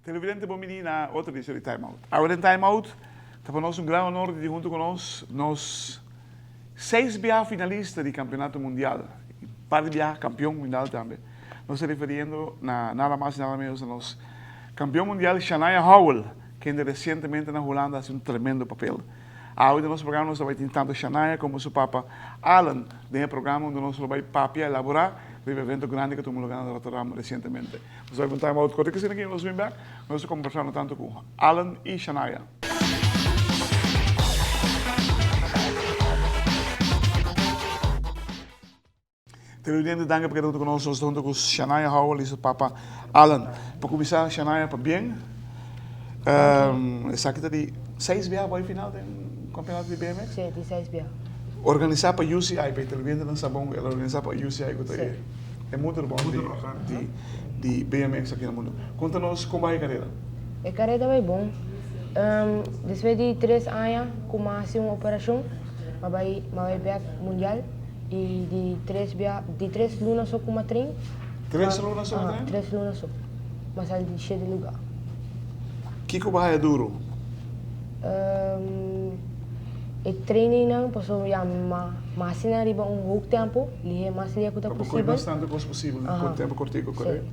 Televidente bon bini na otro edicion di Time Out. Awe den Time Out ta pa nos un gran honor di tin hunto cu nos nos seis biaha finalista di Campeonato Mundial y par di biaha campeon mundial tambe. Nos ta referiendo na nada mas y nada menos na nos campeon mundial Shanaya Howell kende recientemente na Hulanda a haci un tremendo papel. Awe den nos programa nos ta bay tin tanto Shanaya como su papa Alan den e programa unda nos lo bay papia, elabora riba evento grandi cu a tuma lugar na Rotterdam recientemente. Nos a pregunta about kote ki asina ki nos bin bek, nos ta kombersando tantu ku Alan i Shanaya. Televidente danki pa keda huntu ku nos, nos ta huntu ku Shanaya Howell i su papa Alan. Pa kuminsá Shanaya pabien, esaki ta di seis biaha bo a final den kampeonato di BMX? Si, di seis biaha. Organisá pa UCI, pa e televidentenan sa bon, el a organisá pa UCI ku ta e. E moederbond di di BMX aki na mundu. Konta nos kon bai e karera. E karera bai bon. Despues di tres aña ku mi a hasi un operashon, mi a bai mi a bai bek mundial i di tres bia di tres luna so ku mi a train. Tres luna so bo train? Tres luna so. Mi a sali di shete luga. Kiko bo haya duru? E trainingnan pasobra ya mi a hasi nan riba un hoog tempo, lihé mas lihé ku ta Pa bo kohe posibel. mas tantu kos posibel ku un tempo kortiku, korekto?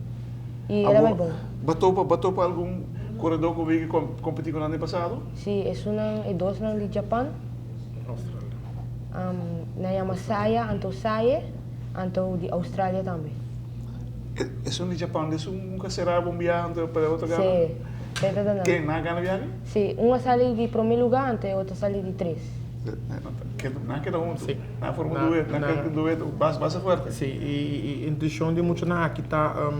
Si. I era bai bon. Bo topa bo topa algun koredó ku wiki kompetí ku nan den pasado? Si, esunnan e dosnan di Japan. Australia. Nan yama Saya anto Saye anto di Australia tambe. Esun di Japan esun nunka sera bon biaha anto pa e otro gana? Si, e ta nan. Ken nan a gana biaha? Si, un a sali di prome luga anto e otro a sali di tres. Nan keda huntu, nan forma un dueto, nan keda un dueto basta fuerte. Si, i intencion di muchanan aki ta,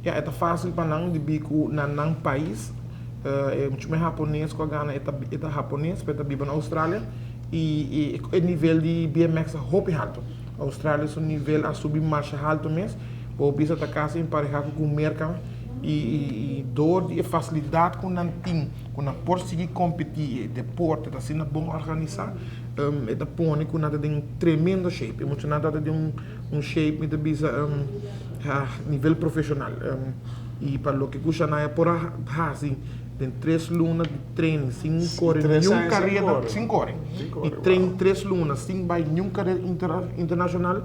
ya e ta facil pa nan debí ku na nan pais e mucha mas hapones ku a gana e ta hapones pero e ta biba na Australia i e nivel di BMX ta hopi haltu. Australia su nivel a subi masha haltu mes, bo bisa ta kasi emparehá ku Merka i dor di e fasilidat ku nan tin ku nan por sigui kompetí e deporte ta asina bon organisá e ta pone ku nan ta den tremendo shape, e muchanan ta den un shape mi ta bisa nivel profeshonal i pa loke ku Shanaya por a hasi den tres luna di training sin kore niun kareda sin kore i train tres luna sin bai niun kareda internashonal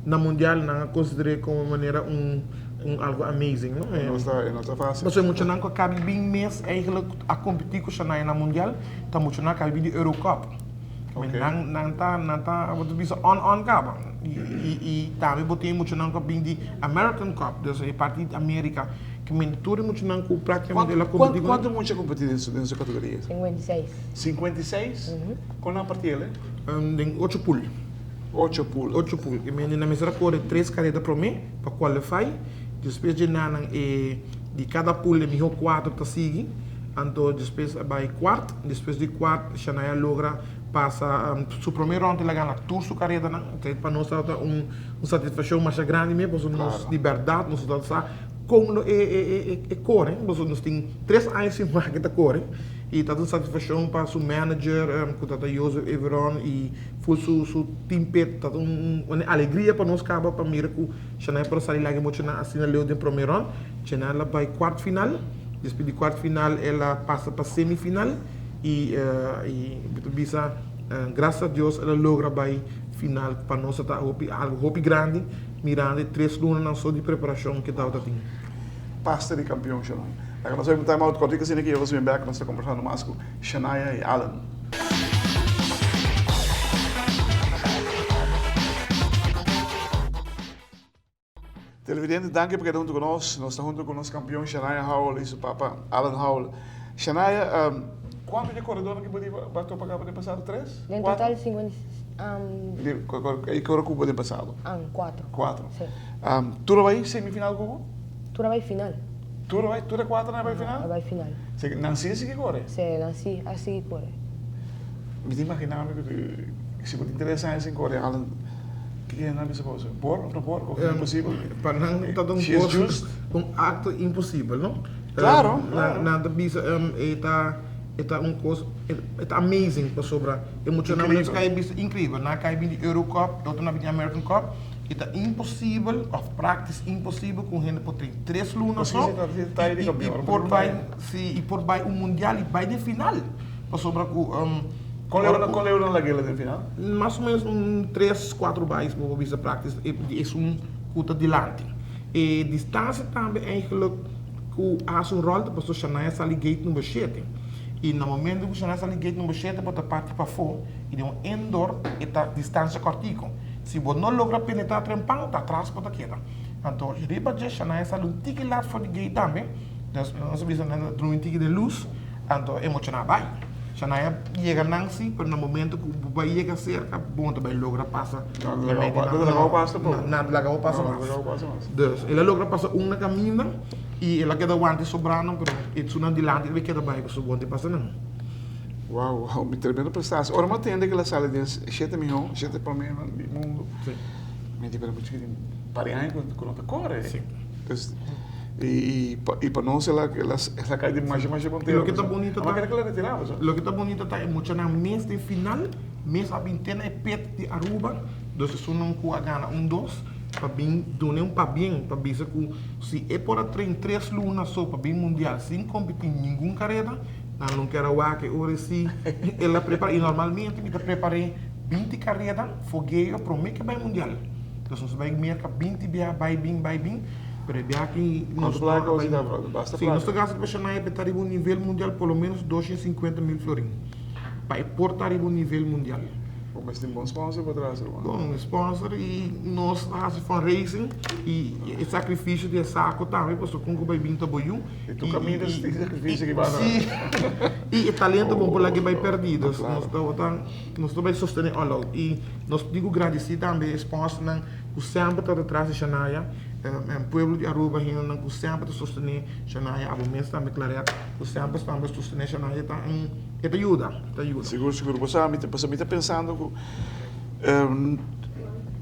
na mundial nan a konsider'é komo manera un un algo amazing no. E no ta e no ta fácil. Pasobra e muchanan ku a kabi bin mes eigenlijk a kompetí ku Shanaya na mundial ta muchanan a kabi bin di Eurocup. Nan nan ta nan ta bo ta bisa on on kaba i i tambe bo tin e muchanan ku a bin di American Cup dus e parti di Amerika. Ki men tur e muchanan ku práktikamente el a kompetí ku nan. Kuantu mucha kompetí den su kategoria? 56. 56? Kon nan parti el? Den ocho pool. Ocho pool. Ocho pool. Ki men nan mester a kore tres kareda promé pa kwalify. Despues dje nan e di kada pool e mihó kuater ta sigui. Anto despues a bai kwart. Despues di kwart Shanaya a logra pasa su promé rònt el a gana tur su karedanan. Pa nos tabata un satisfakshon masha grandi mes pasobra nos di bèrdat nos tabata sa Kon lo e kore? Pasobra nos tin tres aña sin wak e ta kore i ta un satisfakshon pa su manager ku ta Joseph Everon i ful su su team p'e ta un alegria pa nos kaba pa mira ku Shanay por a sali laga e muchanan asina leu den prome rond. Shanay la bai kwart final, despues di kwart final el a pasa pa semi final i mi ta bisa gracias a Dios el a logra bai final pa nos ta hopi algo hopi grandi. Mirando e tres lunanan so di preparacion ke tabata tin. Pasta di campeon Shanaya. Laga nos bai un time out cortico asina ke yo nos bin bek nos ta combersando mas cu Shanaya y Allen. Televidente danki pa keda hunto cu nos. Nos ta hunto cu nos campeon Shanaya Howell y su papa Allen Howell. Shanaya, cuanto di e corredornan ke bo di bo a topa caba den pasado? Tres? Den total 50. E kora ku bo den pasado? Kuatro. Kuatro. Tur a bai semifinal ku bo? Tur a bai final. Tur a bai, tur e kuatronan a bai final? A bai final. Si, nan si a sigui kore? Si, nan si a sigui kore. Mi ta imagina mi ku si bo tin tres aña sin kore, Alan. Kiko nan bisa boso? Por of no por? Of imposibel? Pa nan ta un She is kos, just. un akto imposibel, no? Claro, Nan claro. nan ta bisa e ta e ta un kos e ta amazing pasobra e muchanan Increíbel. kai bisa increíbel. Nan kai bin di Euro Cup, e otronan bin di American Cup. E ta imposibel of praktisch imposibel ku un hende por train tres luna Pasobra so si ta si ta i di i kampeon, i no por por bai bai. si i por bai un mundial i bai den final. Pasobra ku Kon ora leu ku kon leu nan lag'el den final? Mas o menos un tres, cuatro bais bo por bisa practice e di esun cu ta dilanti. E distancia tambe eigenlijk cu haci un rol ta pasobra Shania sali gate number shete. Y na momento cu Shania sali gate number shete bo ta parti pafo y den un indoor e ta distancia cortico. Si bo no logra penetra trempan ta atras bo ta keda. Anto riba dje Shania sali un tiki lat for di gate tambe, dus nos a bisa nan ta drumi un tiki den luz anto e muchanan a bay. Shania yega nan si, pero na momento ku bo bai yega serka, bo no ta bai logra pasa. No ta laga bo, no ta laga bo pasa tampoco. No ta laga bo pasa mas. No ta laga bo pasa mas. Dus, el a logra pasa un na kaminda i el a keda wanta e sobranan, pero esunnan dilanti el a keda bai pasobra bo no ta pasa nan. Wow, wow, mi tremendo prestatie. Ora mi a tende ku el a sali den shete mihó, shete promenan di mundu, mi di pero muchu tin par di aña ku no ta kore. Dus, I pa nos el a kai di masha masha kontento. Loke ta bunito ta. Aba kere ku el a retirá paso. Loke ta bunito ta e muchanan mes den final mes a bin te na e pet di Aruba, dus esunnan ku a gana un dos pa bin dun'e un pabien pa bisa ku si e por a train tres luna so pa bin mundial sin kompetí ningun kareda, nan lo kier a wak e ora si el a prepara i normalmente mi ta prepar'é binti kareda fogeo promé ke bai mundial. Dus nos a bai Merka binti bia bai bin bai bin. Pero e biaha aki nos Cuanto placa no a ta bai. brother? Basta Si nos ta placa. gasta pa Shania pa e ta riba un nivel mundial por lo menos 250 mil florin. Pa e por ta riba un nivel mundial. Bo mester tin bon sponsor pa tras ruman. Bon sponsor y nos ta haci fundraising y e sacrificio di e saco tambe pasobra con cu bai bin ta bo yu. Y tur caminda tin sacrificio ki banda. Si y e talento bo por laga e bai perdi. Dus Claro. nos ta nos ta bai sostene all out y nos tin cu gradici tambe e sponsornan cu semper ta detras di Shania. Pueblo di Aruba hendenan ku semper ta sostené Shania, abo mes tambe Claret ku semper tambe sostené Shania ta un e ta yuda, e ta yuda. Sigur sigur bo sa mi ta pasobra mi ta pensando ku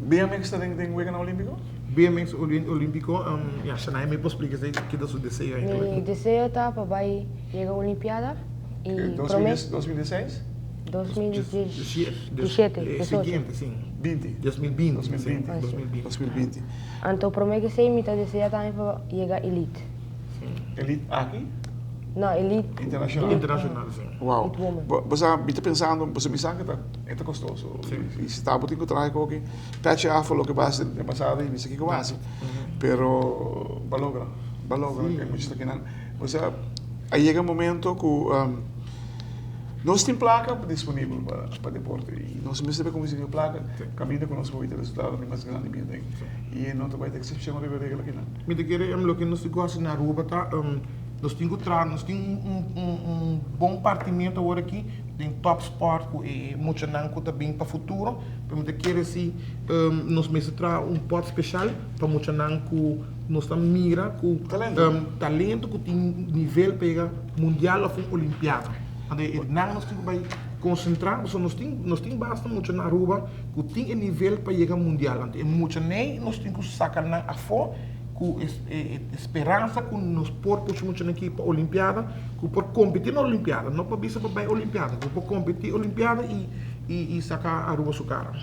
BMX ta den den weganan olímpiko? BMX olímpiko ya Shania mi por splika esei ki ta su deseo eigenlijk. Mi deseo ta pa bai yega olimpiada y prome. 2016? 2017, E 18. siguiente si. Binti. 2020. 2020. 2020. 2020. Anto prome ke esei mi ta desea tambe pa yega elite. Elite aki? No, elite. Internacional. Internacional, si. Wow. Elite woman. Bo, bo sa, mi ta pensando, pasobra mi sa ke ta, e ta kostoso. Si. I si ta bo tin ku traha koki, pechi af for loke bo hasi den pasado i mi sa kiko bo hasi. Pero bo a logra, bo a logra. Si. Ke mucha ta kinan. Bo sa, a yega un momento ku Nos tin plaka disponibel pa deporte y nos mester bay cuminsa tin plaka caminda cu nos por wita resultado di mas grandi bien den y no ta bay ta excepcion riba e regla akinan. Mi ta kere loke nos tin cu haci na Aruba ta nos tin cu traha nos tin un bon partimento awor aki den top sport cu e muchanan cu ta bin pa futuro pero mi ta kere si nos mester traha un pot special pa muchanan cu nos ta mira cu talento cu tin nivel pa yega mundial of un olimpiada. Anto e nan nos tin ku bai konsentrá pasobra nos tin nos tin basta mucha na Aruba ku tin e nivel pa yega mundial. Anto e mucha nei nos tin ku saka nan afó ku e e speransa ku nos por pusha mucha nan aki pa olimpiada ku por kompetí na olimpiada no pa bisa pa bai olimpiada ku por kompetí olimpiada i i saka Aruba su kara.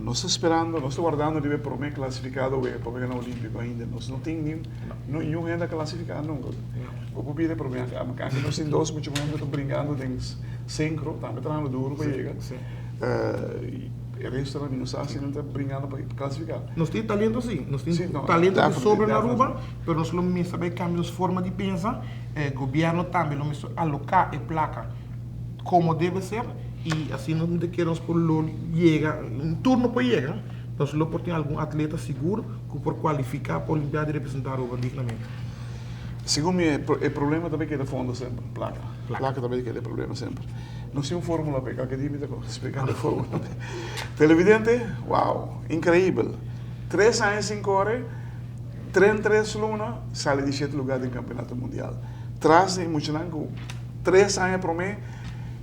Nos ta sperando, nos ta wardando riba e prome klasifikado wega pa wega na Olimpico ainda. Nos no tin ni niun hende a klasifiká nunka. Bo por bira e prome. Anke nos tin dos mucha muhé ku ta bringando den sinkro, tambe trahando duru pa yega. E restonan mi no sa si nan ta bringando pa klasifiká. Nos tin talento si, nos tin talento di sobra na Aruba, pero nos lo mester bai kambia nos forma di pensa. Gobièrnu tambe lo mester aloká e plaka komo debe ser. Y asina nos ta kere nos por lo yega, un tur no por yega, nos lo por tin algun atleta sigur cu por cualifica pa Olimpiada y representa Aruba dignamente. Segun mi e problema ta bay keda fondo semper, placa. Placa ta bay keda e problema semper. Nos tin un formula p'e, kalke dia mi ta splica e formula p'e. Televidente, wow, increibel. Tres aña sin core, tren tres luna, sali di shete lugar den campeonato mundial. Tras di muchanan cu tres aña prome.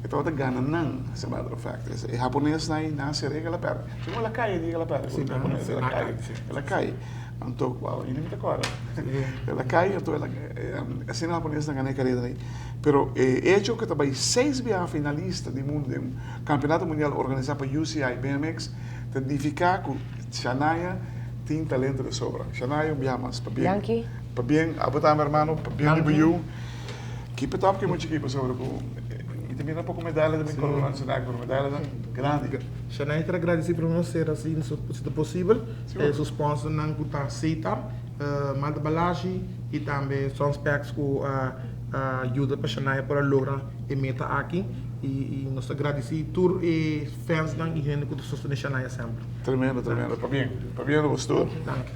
E tabata gana nan, as a matter of fact. E haponesnan ei nan a sera el a pèrdè. Segun el a kai e dia el a pèrdè ku e hapones, el a kai, el a kai. Anto, wou, i mi ta kòrda. El a kai, anto el a, asina e haponesnan gana e kareda ei. Pero e echo ku e ta bai seis biaha finalista di mundu den un kampeonato mundial organisá pa UCI BMX ta nifiká ku Shanaya tin talento de sobra. Shanaya, un biaha mas, pabien. Danki. Pabien, abo tambe hermano, pabien di bo yu. Keep it up ku e mucha aki pasobra ku mi ta mira poko medaya ta bin kòrda nan Shanaya pero medaya ta grandi. Shanaya ta gradisi prome nos ser asina si ta posibel su sponsornan ku ta Setar, Malta Balashi i tambe Sunspecs ku a yuda pa Shanaya por a logra e meta aki i nos ta gradisi tur e fansnan i hende ku ta sostene Shanaya semper. Tremendo tremendo pabien pabien di bo tur. Danki.